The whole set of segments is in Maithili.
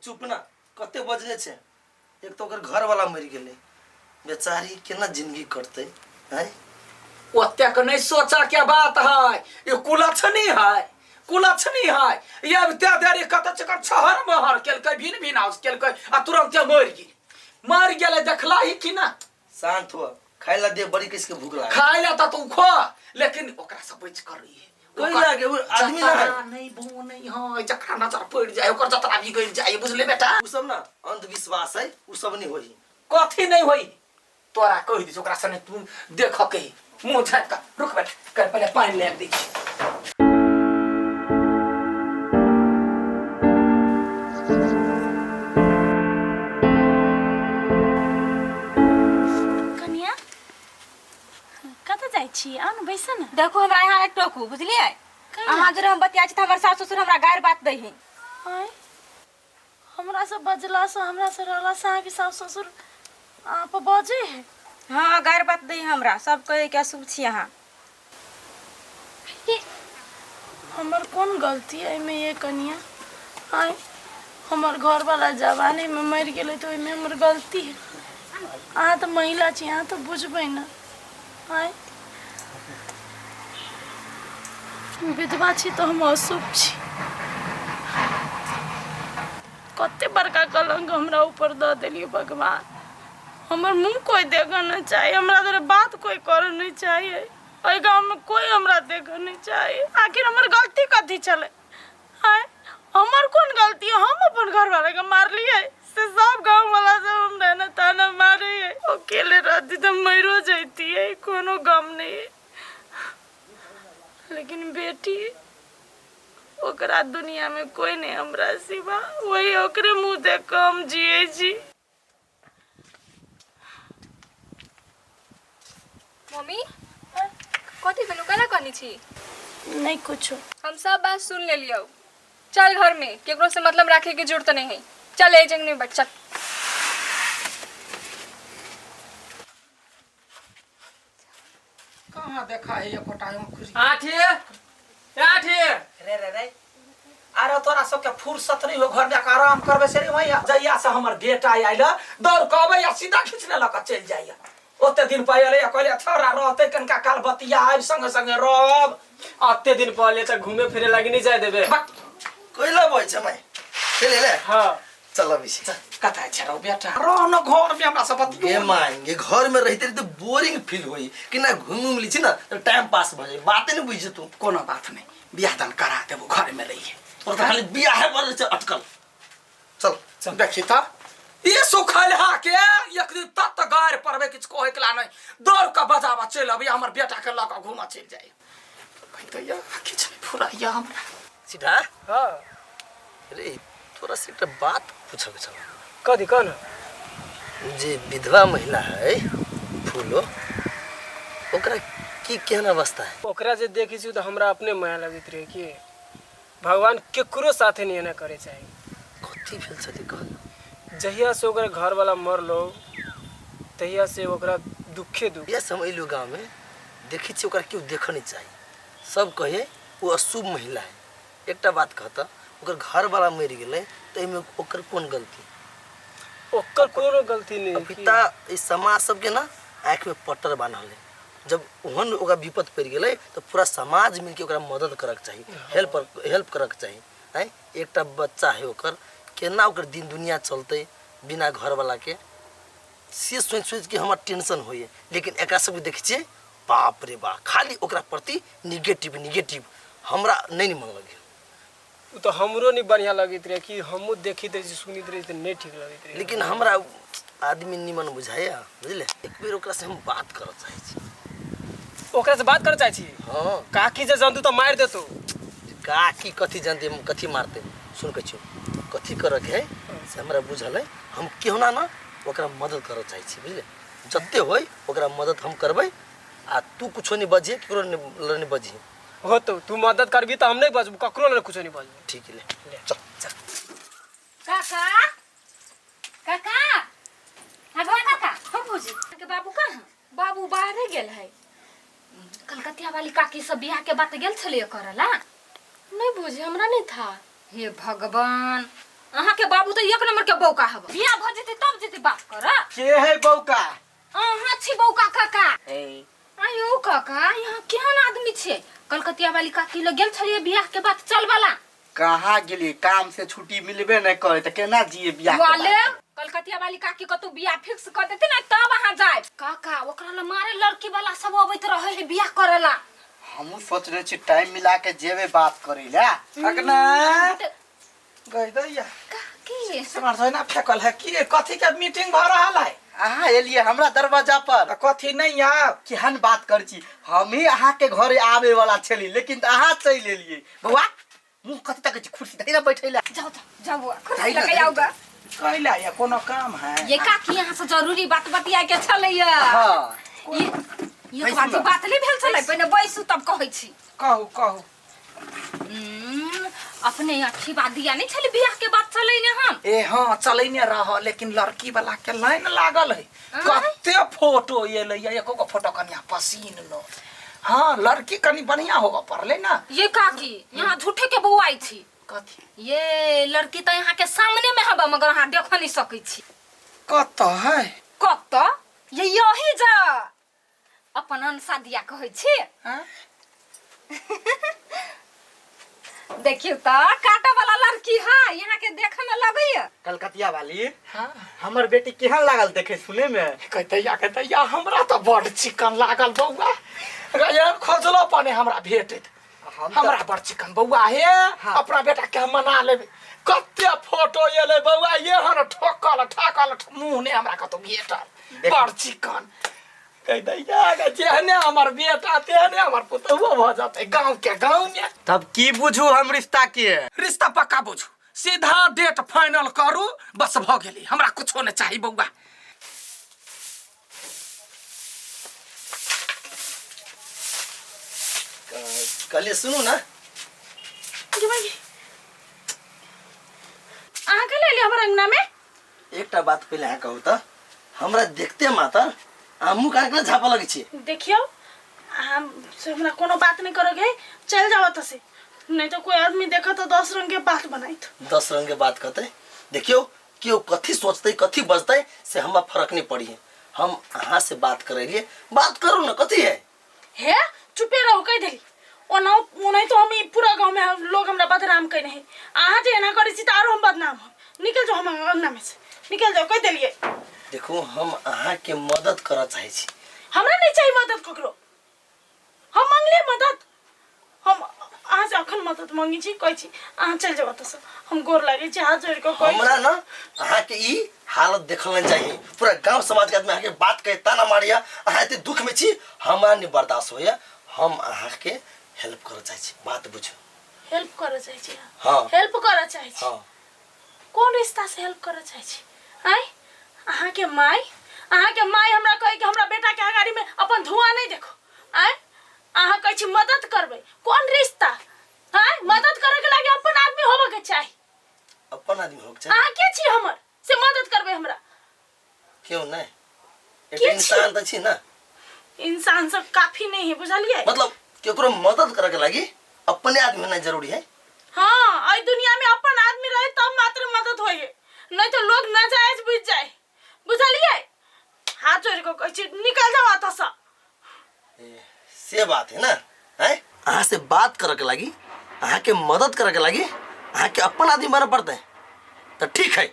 चुप ना, कते बजने छै। एक तऽ ओकर घरवाला मरि गेलै, बेचारी केना जिंदगी कटतै? आँय, ओतेक नहीं सोचा के बात है। ये कुलक्षणी है, कुलक्षणी है। ये अब ते देरी कत चकर छहर महर केलकै, भिन भिन हाउस केलकै आ तुरंते मरि गेल। मरि गेलै देखला ही कि ना? शांत हो, खाय ला दे, बड़ी किसके भूख लागल। खाय ला त तू खो, लेकिन ओकरा से बच कर रही है। कोई लागे वो आदमी ना है। नहीं बो नहीं है, जकरा नजर पड़ जाए ओकर जतरा बिगड़ जाए, बुझले बेटा? उ सब ना अंधविश्वास है, उ सब नहीं होई। कथी नहीं होई? तोरा कहि दी, ओकरा सने तू देख के मुंह झाँक के रुक बेटा, कर पहले पानी ले दी। कनिया, कतऽ जाइ छी? आउ ने, बैसऽ ने। देखू, हमरा यहाँ एक टोकू, बुझलियै? कैला? अहाँ जरे हम बतिया छी तऽ हमर सास ससुर हमरा गारि बात दै है। आँय, हमरा से बजलासँ, हमरा से रहलासँ अहाँके सास ससुर अहाँ पर बजै है? हाँ, गारि बात दै है हमरा, सब कहै कि अशुभ छी अहाँ। हमर कोन गलती है एहिमे ये कनिया? आँय, हमर घरवाला जवानीमे मरि गेलै तऽ ओहिमे हमर गलती है? अहाँ तऽ महिला छी, अहाँ तऽ बुझबै ने। आँय, विधवा छी तऽ हम अशुभ छी? कते बड़का कलंक हमरा ऊपर दऽ देलियै भगवान। हमर मुँह कोइ देखऽ नहि चाही, हमरा दुआरे बात कोइ करऽ नहि चाही, एहि गाँवमे कोइ हमरा देखऽ नहि चाही। आखिर हमर गलती कथी छलै? आँय, हमर कोन गलती? हम अपन घरवालाके मारलियै से सब गाँववाला सब हमरा ने ताना मारैए? अकेले रहती तऽ मरियो जैतियै, कोनो गम नहि है, लेकिन बेटी, ओकरा दुनियामे कोइ नहि हमरा सिवा, वही ओकरे मुँह देख कऽ हम जियै छी। मम्मी, कथी भेलौ? केना कनी छी? नहीं कुछो। हम सब बात सुन लेलियौ, चल घर में, केकरो से मतलब राखे के जरूरत नहीं है। चल, ए जंग नहीं बैठ, चल। कहाँ देखा है एकोटा खुशी? आठे आठे। रे रे रे, अरे तोरा सबके फुर्सत नहीं हो घर में आराम करबे से रे? वहीं जहिया से हमर बेटा आयल, दौड़ के अबै आ सीधा खींचने लऽ कऽ चलि जाइया। ओते दिन पहिले कहले छोरा रहते कनका काल बतिया आबि संगे संगे रहब। अते दिन पहले तऽ घूमे फिरे लागी नहीं जाए देबे। कोइला बोल छै मैं चले ले। हाँ। चल अबै छी। कतऽ छै रौ बेटा? रह न घर में, हमरा सब बतियो। गे माएंगे, घर में रहते रहते बोरिंग फील होई कि ना। घूम घूम ली छी ना तो टाइम पास भ जाई। बाते नहीं बुझे तू। कोनो बात नहीं, बियाह दान करा देबो, घर में रहिए। तोर तो खाली बियाह पर छै अटकल। चल चल। देखी त ई सुखलहा के एक दिन तत गारि पड़बे, किछु कहै के ला नहीं, दौड़ के बजाबा चलि अबै, हमर बेटा के लऽ कऽ घूमऽ चलि जाइ। कहितै किछु नहि फुराइया हमरा। सीधा। हाँ। रे, तोरा से एकटा बात पूछऽ के छल। कथी? कह न। ओ जे विधवा महिला है फूलो, ओकरा की केहन अवस्था है? ओकरा जे देखै छी तऽ हमरा अपने माया लगैत रहै कि भगवान केकरो साथे नहीं एना करे चाही। कथी भेल छलै, कह न। जहिया से ओकर घरवाला मरलो, तहिया से ओकरा दुखे दुख। यस, हम अयलहुँ गाँवमे, देखै छियै ओकरा केओ देखऽ नहि चाही, सब कहै ओ अशुभ महिला है। एकटा बात कहता, ओकर घरवाला मरि गेलै तऽ एहिमे ओकर कोन गलती? ओकर कोनो गलती नहीं है। पिता ई समाज सबके ना आँखिमे पट्टर बान्हल है। जब ओहन ओकरा विपद पड़ि गेलै तऽ पूरा समाज मिलके ओकरा मदद करऽके चाही, हेल्प हेल्प करऽके चाही। आँय, एकटा बच्चा है ओकर, केना ओकर दिन दुनिया चलतै बिना घरवालाके, से सोचि सोचिके हमर टेंशन होइए। लेकिन एकरा सबके देखै छियै, बाप रे बा, खाली ओकरा प्रति निगेटिव निगेटिव। हमरा नहि निमन लगैए। ओ तऽ हमरो नहीं बढ़िया लगैत रहे कि हमहूँ देखैत रहे छी, सुनैत रहे, तऽ नहीं ठीक लगैत रहे। लेकिन हमरा उ आदमी निमन बुझाइए, बुझले? एक बेर ओकरासँ हम बात करऽ चाहै छी। ओकरा से बात करऽ चाहै छी? हाँ। काकी जे जानतू तऽ मारि देतौ। काकी कथी जानते, कथी मारते? सुन, कहै छियौ कथी करऽके है से हमरा बुझल है। हम केहुना ना ओकरा मदद करऽ चाहै छी, बुझले? जते होय ओकरा मदद हम करबै, आ तू कुछो नहीं बजिहे, केकरो नहीं बजिहे। हो तो तू मदद करबी तऽ हम नहीं बजबू, ककरो लग कुछो नहीं बजबू। ठीक है, ले चल चल। काका, काका, आगो काका। हाँ भौजी। के बाबू कहाँ? बाबू बाहरे गेल है। कलकतिया वाली काकी सब बियाह के बात गेल छलियै करऽ ला? नहीं भौजी, हमरा नहीं था। हे भगवान, अहाँ के बाबू तो एक नंबर के बौका हब। बियाह भ जेतै तब जेतै बात कर। के है बौका? अहाँ छी बौका काका। आयो काका, यहाँ केहन आदमी छे? कलकतिया वाली काकी लग गेल छलियै बियाह के बात चल वाला। कहाँ गेलियै? काम से छुट्टी मिलबे नहीं करे त केना जिए बियाह के वाले बाद? कलकतिया वाली काकी कतौ बियाह फिक्स कर देते ना तब अहाँ जाए। काका ओकरा ला मारे लड़की वाला सब अबैत रहे है बियाह करेला। हमहूँ सोच रहे छी टाइम मिला के जेबे बात करे ला। अगना गई दैया काकी समार से ना फेकल है की कथी के मीटिंग भ रहल है? अहाँ एलियै हमरा दरवाजा पर। त कथी नहीं आब? केहन बात कर छी, हम ही अहाँ के घरे आवे वाला छली लेकिन अहाँ चलि एलियै। बौआ मुँह कथी तक छी, कुर्सी धरि ना बैठै ला। जाओ जाओ जाओ बौआ, कुर्सी धरि ना, लगे धरि आउ गा। कैला या कोनो काम है? ये काकी यहाँ से जरूरी बात बतिया के छलैया। हाँ। ये बैसू बात ना। बात नहीं भेल छलै, पहिने बैसू तब कहै छी। कहू कहू। अपने अथी बात दिया नहीं छलै बियाह के बात चलै ने हम। ए हाँ चलै ने रह, लेकिन लड़की वाला के लाइन लागल है। कते फोटो एलै या एको गो फोटो कनिया पसीन न। हाँ लड़की कनी बढ़िया होगा पड़ले ना। ये काकी यहाँ झूठे के बौआई छी। कथी? ये लड़की तो यहाँ के सामने में हबा मगर अहाँ देख नहीं सकै छी। कत है? कत? ये यही जा अपन अनसा दिया कहै छी। हाँ? देखियो त काटा वाला लड़की है, यहाँ के देखे में लगैया। कलकतिया वाली। हाँ। हमर बेटी केहन लागल देखे सुने में? कहतैया कहतैया हमरा तो बड़ चिकन लागल बौआ। गजब खोजलो पने हमरा भेटत। हमरा बड़ चिकन बौआ हे। हाँ। अपना बेटा के हम मना लेबे। कते फोटो एलै बौआ एहन ठोकल ठाकल मुँह ने हमरा कतौ भेटल। बड़ चिकन। कहतैया जेहने हमर बेटा तेहने हमर पुतहुओ भ जेतै गाँव के गाँव में। तब की बुझू हम रिश्ता के? रिश्ता पक्का बुझू, सीधा डेट फाइनल करू बस भ गेली। हमरा कुछो नहीं चाहिए बौआ। कहलिए सुनू ना। अहाँ के ले हमर अंगना में? एकटा बात पहले अहाँ कहू त, हमरा देखते मातर अहाँ मुँह कान के झापऽ लगै छी। देखियौ अहाँ से हमरा कोनो बात नहीं करोगे, चल जाओ एतऽ से, नहीं तो कोई आदमी देखत तो 10 रंग के बात बनाइत। 10 रंग के बात कहते? देखियौ केओ कथी सोचते कथी बजते से हमरा फर्क नहीं पड़ी है। हम अहाँ से बात करेलिए, बात करू ना कथी है? हे चुपे रहू कहि देली। ओना ओनाहि तो हम ई पूरा गाँव में लोग हमरा बदनाम कयने है। अहाँ जे एना करै छी त आरो हम बदनाम हम। निकल जाओ हम अंगना में से, निकल जाओ कहि देलिए। देखू हम अहाँ के मदद करऽ चाहै छी। हमरा नहीं चाहिए मदद ककरो, हम मांगलिए मदद। हम अहाँ से अखन मदद मांगी छी, कहै छी अहाँ चलि जाउ एतऽसँ, हम गोर लागै छी हाथ जोड़ि कऽ कहै छी। हमरा ना अहाँ के ई हालत देखल नहीं चाहिए। पूरा गांव समाज के आदमी अहाँ के बात कहे ताना मारिया, अहाँ एते दुख में छी, हमरा नहीं बर्दाश्त होइया। हम अहाँ के हेल्प करऽ चाहै छी, बात बुझू। हेल्प करऽ चाहै छी? हाँ। हेल्प करऽ चाहै छी? हाँ। कोन रिश्ता से हेल्प करऽ चाहै छी? आँय अहाँ के माय, अहाँ के माय हमरा कहै कि हमरा बेटा के अगाड़ी में अपन धुआं नहीं देखो। आँय अहाँ कहै छी मदद करबै, कोन रिश्ता? आँय मदद करे के लागे अपन आदमी होबऽ के चाही। अपन आदमी होबऽ के चाही। अहाँ के छी हमर से मदद करबै हमरा? क्यों नहीं, के एक छी? इंसान तऽ छी ना। इंसान सब काफी नहीं है बुझलिए। मतलब केकरो मदद करे के लागी अपने आदमी होना जरूरी है। हाँ एहि दुनिया में अपन आदमी रहे तब मात्र मदद होइए, नहीं तो लोग नाजायज बुझ जाए बुझलिए। हाथ जोड़ के कहै छी निकल जाओ एतऽसँ। से बात है ना। हैं अहाँ से बात करे के लागी, अहाँ के मदद करे के लागी अहाँ के अपन आदमी बने पड़ते तो ठीक है,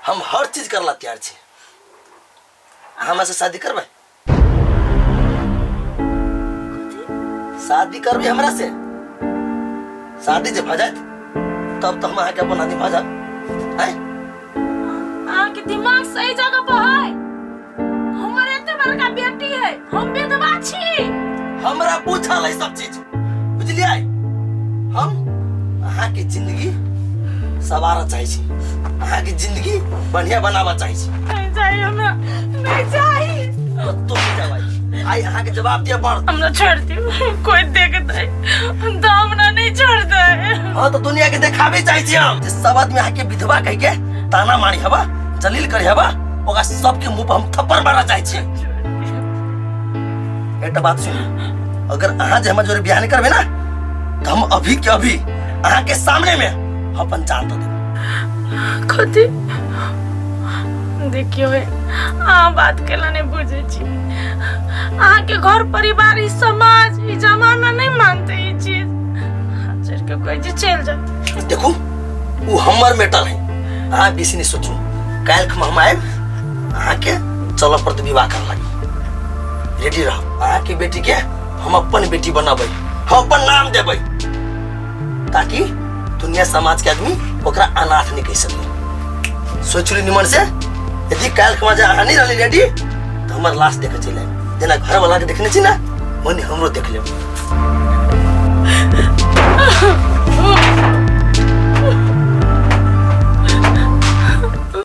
हम हर चीज करला तैयार छी। हमरा से शादी करबै? शादी करबै हमरा से? शादी जे भऽ जायत तब तो हम अहाँ के अपन आदमी भऽ जायब। हैं अहाँ के दिमाग सही जगह पर है? हमर एते बड़का बेटी है, हम विधवा छी। हमरा पूछल है सब चीज बुझलियै। हम अहाँ के जिंदगी सवारऽ चाहै छी, अहाँ के जिंदगी बढ़िया बनाबऽ चाहै छी। नहीं चाहिए हमरा, नहीं चाहिए। कतौ नहीं जाबै, आइ अहाँ के जवाब दिअ पड़त। हमरा छोड़ दियौ, कोई देखतै तो हमरा नहीं छोड़तै। हाँ तो दुनिया के देखाबे चाहै छी हम, जे सब आदमी अहाँ के विधवा कह के ताना मारी हवा, जलील करी हवा, ओकरा सबके मुंह पर हम थप्पड़ मारऽ चाहै छी। एकटा बात सुनू, अगर अहाँ जे हमरा जोरे बियाह नहीं करबै ना तो हम अभी के अभी अहाँ के सामने में अपन जान दऽ देब। कथी देखियो हे, अहाँ बात केला नहीं बुझे छी। अहाँके घर परिवार, ई समाज, ई जमाना नहीं मानते ई चीज। हाथ जोड़ के कहै छी, चलि जाउ। देखू, वो हमर मैटर है, अहाँ बेसी नहीं सोचू। काल्हि हम आयब, अहाँके चलऽ पड़तै विवाह कर लागी, रेडी रह। अहाँके बेटी के हम अपन बेटी बनाबै, हम अपन नाम देबै, ताकि दुनिया समाज के आदमी ओकरा अनाथ नहीं कहि सके। सोच ली निमन से, यदि काल्हि खमा जे अहाँ नहीं रहली रेडी तो हमर लाश देखे चलि आयब। जेना घर वाला के देखने छी ना, ओहने हमरो देख लेब।